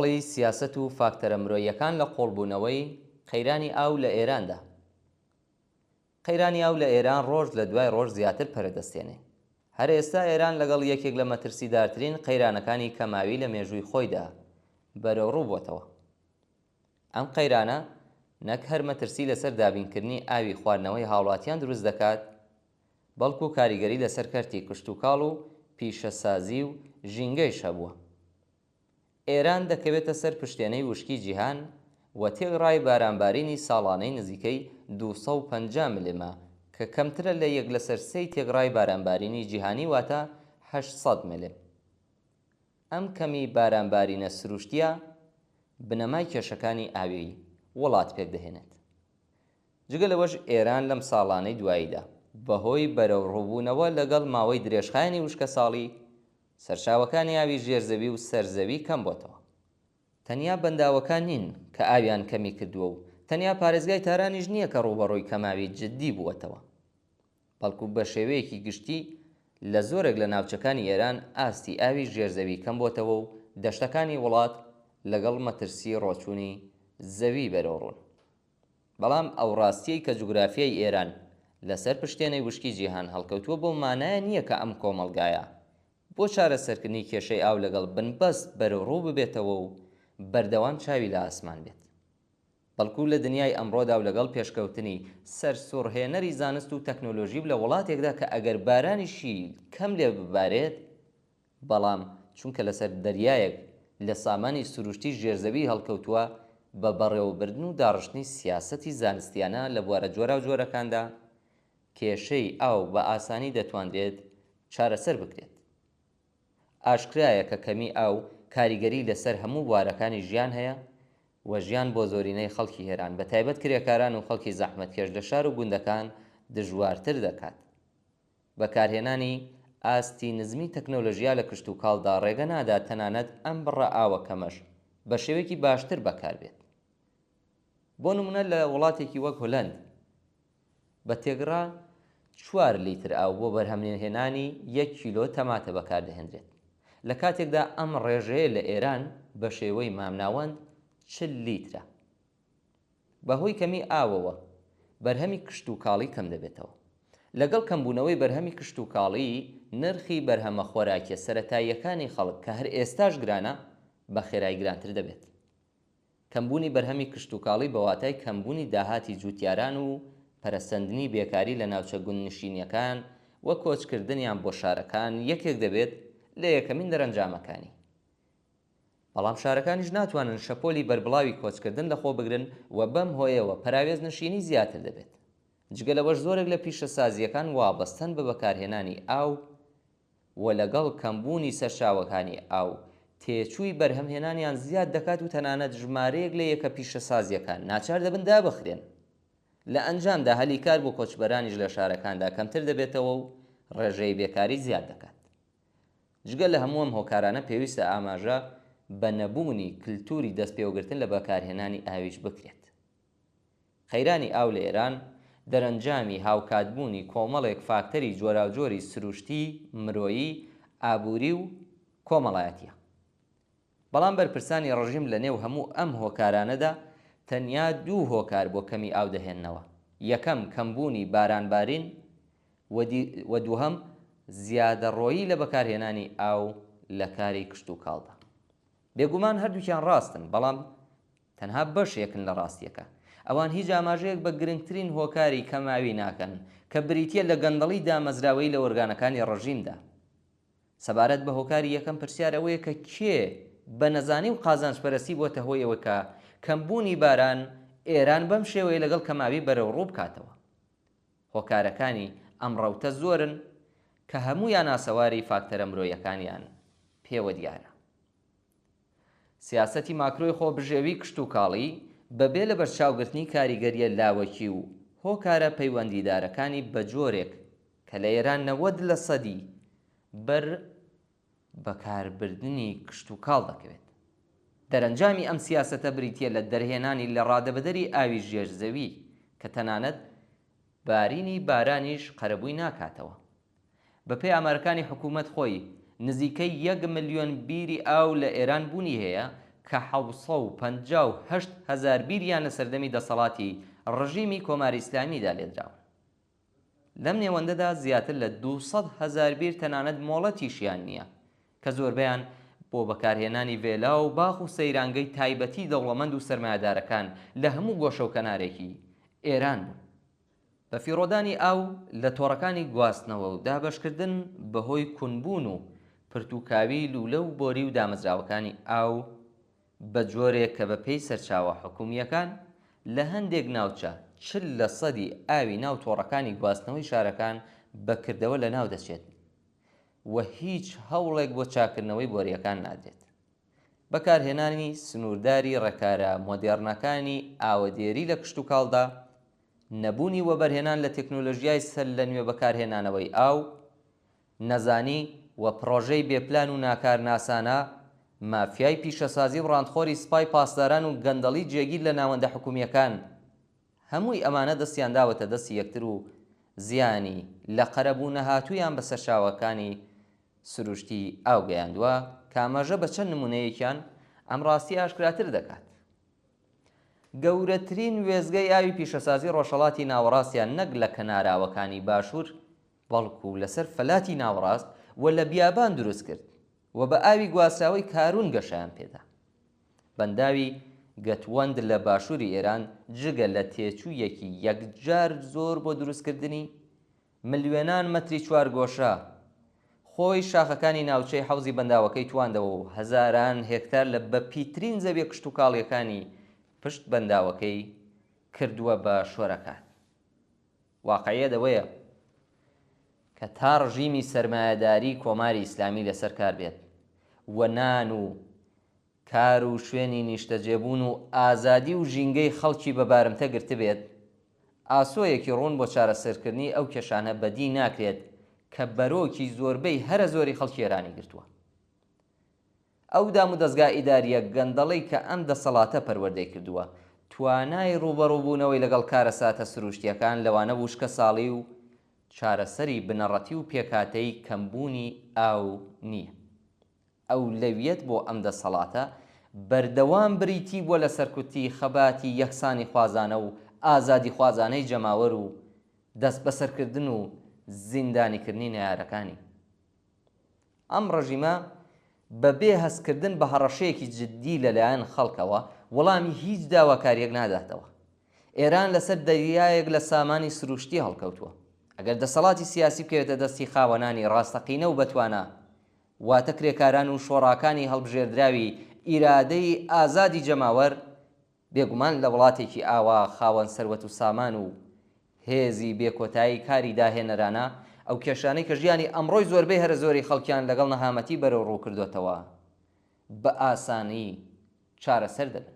ڕۆڵی سیاسەت و فاکتەرە مرۆییەکان لە قووڵبوونەوەی قەیرانی ئاو لە ئێراندا. قەیرانی ئاو لە ئێران ڕۆژ لە دوای ڕۆژ زیاتر پەرە دەستێنێ. هەر ئێستا ئێران لەگەڵ یەکێک لە مەترسیدارترین قەیرانەکانی کەماوی لە مێژووی خۆیدا بەرەوڕوو بۆتەوە. ئەم قەیرانە نەک هەر مەترسی لەسەر دابینکردنی ئاوی خواردنەوەی هاوڵاتیان دروست دەکات، بەڵکو کاریگەری لەسەر کەرتی کشتوکاڵ و پیشەسازی و ژینگەیش هەبووە. ئێران دەکەوێتە سەر پشتێنەی وشکی جیهان و تێکڕای بارانبارینی ساڵانەی نزیکەی 250 ملمە کە کەمترە لە یەک لەسەر سێی تێکڕای بارانبارینی جیهانی واتە 800 ملم. ئەم کەمی بارانبارینە سروشتییە بنەمای کێشەکانی ئاوی وڵات پێکدەهێنێت. جگە لەوەش ئێران لەم ساڵانەی دواییدا بەهۆی بەرەوڕووبوونەوە لەگەڵ ماوەی درێژخایەنی وشکەساڵی، سەرچاوەکانی ئاوی ژێرزەوی و سەرزەوی کەم بۆتەوە. تەنیا بەنداوەکان نین کە ئاویان کەمی کردووە و تەنیا پارێزگای تارانیش نییە کە ڕووبەڕووی کەماوی جددی بووەتەوە، بەڵکو بەشێوەیەکی گشتی لە زۆرێک لە ناوچەکانی ئێران ئاستی ئاوی ژێرزەوی کەم بۆتەوە و دەشتەکانی وڵات لەگەڵ مەترسی ڕۆچوونی زەوی بەرەوڕوون. بەڵام ئەو ڕاستییەی کە جوگرافیای ئێران لەسەر پشتێنەی وشکی جیهان هەڵکەوتووە بەو مانایە نییە کە ئەم کۆمەڵگایە بۆ چارەسەرکردنی کێشەی ئاو لەگەڵ بنبەست بەرەوڕوو ببێتەوە و بەردەوام چاوی لە ئاسمان بێت. بەڵکو لە دنیای ئەمڕۆدا و لەگەڵ پێشکەوتنی سەرسوڕهێنەری زانست و تەکنۆلۆژی و لە وڵاتێکدا کە ئەگەر بارانیشی کەم لێ ببارێت بەڵام چونکە لەسەر دەریایەک لە سامانی سروشتی ژێرزەوی هەڵکەوتووە، بە بەڕێوەبردن و داڕشتنی سیاسەتی زانستیانە لە بوارە جۆراوجۆرەکاندا، کێشەی ئاو بە ئاسانی دەتوانرێت چارەسەر بکرێت. ئاشکرایە کە کەمی ئاو کاریگەری لەسەر هەموو بوارەکانی ژیان هەیە و ژیان بۆ زۆرینەی خەڵکی ئێران، بەتایبەت کرێکاران و خەڵکی زەحمەتکێش لە شار و گوندەکان دژوارتر دەکات. بەکارهێنانی ئاستی نزمی تەکنۆلۆژیا لە کشتوکاڵدا ڕێگە نادات تەنانەت ئەم بڕە ئاوە کەمەش بە شێوەیەکی باشتر بەکاربێت. بۆ نمونە لە وڵاتێکی وەک هولەند بە تێکڕا چوار لیتر ئاو بۆ بەرهەمهێنانی یەک کیلۆ تەماتە بەکاردەهێندرێت، لە کاتێکدا ئەم ڕێژەیە لە ئێران بە شێوەی مامناوەند 40 لیترە. بەهۆی کەمی ئاوەوە بەرهەمی کشتوکاڵی کەمدەبێتەوە. لەگەڵ کەمبوونەوەی بەرهەمی کشتوکاڵی، نرخی بەرهەمە خۆراکیە سەرەتاییەکانی خەڵک کە هەر ئێستاش گرانە، بە خێرایی گرانتر دەبێت. کەمبوونی بەرهەمی کشتوکاڵی بە واتای کەمبوونی داهاتی جووتیاران و پەرەسەندنی بێکاری لە ناوچە گوندنشینیەکان و کۆچکردنیان بۆ شارەکان یەکێک دەبێت لە یەکەمین دەرەنجامەکانی. بەڵام شارەکانیش ناتوانن شەپۆلی بەربڵاوی کۆچکردن لەخۆ بگرن و بەم هۆیەوە پەراوێزنشینی زیاتر دەبێت. جگە لەوەش زۆرێک لە پیشەسازییەکان وابەستەن بە بەکارهێنانی ئاو و لەگەڵ کەمبوونی سەرچاوەکانی ئاو تێچووی بەرهەمهێنانیان زیاد دەکات و تەنانەت ژمارەیەک لە یەکە پیشەسازییەکان ناچار دەبن دابخرێن. لە ئەنجامدا هەلی کار بۆ کۆچبەرانیش لە شارەکاندا کەمتر دەبێتەوە و ڕێژەی بێکاری زیاد دەکات. جگە لە هەموو ئەم هۆکارانە پێویستە ئاماژە بە نەبوونی کلتوری دەستپێوەگرتن لە بەکارهێنانی ئاویش بکرێت. قەیرانی ئاو لە ئێران دەرەنجامی هاوکاتبوونی کۆمەڵێک فاکتەری جۆراوجۆری سروشتی، مرۆیی، ئابووری و کۆمەڵایەتییە. بەڵام بەرپرسانی ڕژیم لە نێو هەموو ئەم هۆکارانەدا تەنیا دوو هۆکار بۆ کەمی ئاو دەهێننەوە، یەکەم کەمبوونی بارانبارین و دووهەم زیادەڕۆیی لە بەکارهێنانی ئاو لە کاری کشتوکاڵدا. بێگومان هەردووکیان ڕاستن، بەڵام تەنها بەشێکن لە ڕاستییەکە. ئەوان هیچ ئاماژەیەک بە گرنگترین هۆکاری کەماوی ناکەن، کە بریتییە لە گەندەڵی دامەزراوەیی لە ئۆرگانەکانی ڕژیمدا. سەبارەت بە هۆکاری یەکەم پرسیار ئەوەیە کە کێ بە نەزانی و قازانجپەرستی بۆتە هۆی ئەوەی کە کەمبوونی باران ئێران بەم شێوەیە لەگەڵ کەماوی بەرەوڕوو بکاتەوە؟ هۆکارەکانی ئەم ڕەوتە زۆرن کە هەموویان ئاسەواری فاکتەرە مرۆیەکانیان پێوە دیارە. سیاسەتی ماکرۆی خۆبژێوی کشتوکاڵی بەبێ لەبەرچاوگرتنی کاریگەرییە لاوەکی و هۆکارە پەیوەندیدارەکانی بەجۆرێک کە لە ئێران 90 لەسەدی بەر بەکاربردنی کشتوکاڵ دەکەوێت. دەرەنجامی ئەم سیاسەتە بریتییە لە دەرهێنانی لەڕادەبەدەری ئاوی ژێر زەوی کە تەنانەت بارینی بارانیش قەرەبووی ناکاتەوە. بەپێی ئامارەکانی حکوومەت خۆی، نزیکەی یەک ملیۆن بیری ئاو لە ئێران بوونی هەیە کە 758 هەزار بیریان لە سەردەمی دەسەڵاتی ڕژیمی کۆماری ئیسلامیدا لێدراون. لەم نێوەندەدا زیاتر لە 200 هەزار بیر تەنانەت مۆڵەتیشیان نییە، کە زۆربەیان بۆ بەکارهێنانی ڤێلا و باخ و سەیرانگەی تایبەتی دەوڵەمەند و سەرمایەدارەکان لە هەموو گۆشە و کەنارێکی ئێران بوون. بەفیڕۆدانی ئاو لە تۆڕەکانی گواستنەوە و دابەشکردن بەهۆی کونبوون و پرتوکاوی لوولە و بۆری و دامەزراوەکانی ئاو بە جۆرێک کە بەپێی سەرچاوە حکومییەکان لە هەندێک ناوچە 40 لە سەدی ئاوی ناو تۆڕەکانی گواستنەوەی شارەکان بە کردەوە لەناو دەچێت و هیچ هەوڵێک بۆ چاککردنەوەی بۆرییەکان نادرێت. بەکارهێنانی سنوورداری ڕێکارە مۆدێڕنەکانی ئاوەدێری لە کشتوکاڵدا، نەبوونی وەبەرهێنان لە تەکنۆلۆژیای سەرلەنوێ بەکارهێنانەوەی ئاو، نەزانی و پڕۆژەی بێ پلان و ناکارناسانە، مافیای پیشەسازی و ڕانتخۆری سپای پاسداران و گەندەڵی جێگیر لە ناوەندە حکوومییەکان، هەمووی ئەمانە دەستیان داوەتە دەستی یەکتر و زیانی لە قەرەبوو نەهاتوویان بە سەرچاوەکانی سروشتی ئاو گەیاندووە، کە ئاماژە بە چەند نموونەیەکیان ئەم ڕاستییە ئاشکراتر دەکات. گەورەترین وێستگەی ئاوی پیشەسازی ڕۆژهەڵاتی ناوەڕاستیان نەک لە کەناراوەکانی باشوور، بەڵکو لەسەر فەلاتی ناوەڕاست و لە بیابان دروست کرد و بە ئاوی گواستراوەی کارون گەشەیان پێدا. بەنداوی گەتوەند لە باشووری ئێران جگە لە تێچوویەکی یەکجار زۆر بۆ دروستکردنی، ملیۆنان مەتری چوارگۆشە، خۆی شاخەکانی ناوچەی حەوزی بەنداوەکەی تواندەوە و هەزاران هێکتار لە بەپیترین زەویە کشتوکاڵییەکانی پشت بەنداوەکەی کردووە بە شۆرەکات. واقعیەت ئەوەیە کە تا ڕژیمی سەرمایەداری کۆماری ئیسلامی لەسەر کار بێت و نان و کار و شوێنی نیشتەجێبوون و ئازادی و ژینگەی خەڵکی بە بارمتە گرتبێت، ئاسۆیەکی ڕوون بۆ چارەسەرکردنی ئەو کێشانە بەدی ناکرێت کە بەرۆکی زۆربەی هەرە زۆری خەڵکی ئێرانی گرتووە. ئەو دامودەزگا ئیدارییە گەندەڵەی کە ئەم دەسەڵاتە پەروەردەی کردووە، توانای ڕووبەڕووبوونەوەی لەگەڵ کارەساتە سروشتییەکان لەوانە وشکەساڵی و چارەسەری بنەڕەتی و پێکهاتەیی کەمبوونی ئاو نییە. ئەولەویەت بۆ ئەم دەسەڵاتە بەردەوام بریتی بووە لە سەرکوتی خەباتی یەکسانیخوازانە و ئازادیخوازانەی جەماوەر و دەستبەسەرکردن و زیندانیکردنی نەیارەکانی. ئەم ڕژیمە بە بێ هەستکردن بە هەڕەشەیەکی جددی لەلایەن خەڵکەوە وەڵامی هیچ داواکارییەک ناداتەوە. ئێران لەسەر دەریایەک لە سامانی سروشتی هەڵکەوتووە. ئەگەر دەسەڵاتی سیاسی بکەوێتە دەستی خاوەنانی ڕاستەقینە و بەتوانا، واتە کرێکاران و شۆڕاکانی هەڵبژێردراوی ئیرادەی ئازادی جەماوەر، بێگومان لە وڵاتێکی ئاوا خاوەن سەروەت و سامان و هێزی بێ کۆتایی کاری داهێنەرانە، ئەو کێشانەی کە ژیانی ئەمڕۆی زۆربەی هەرە زۆری خەڵکیان لەگەڵ نەهامەتی بەرەوڕوو کردۆتەوە، بە ئاسانی چارەسەر دەبن.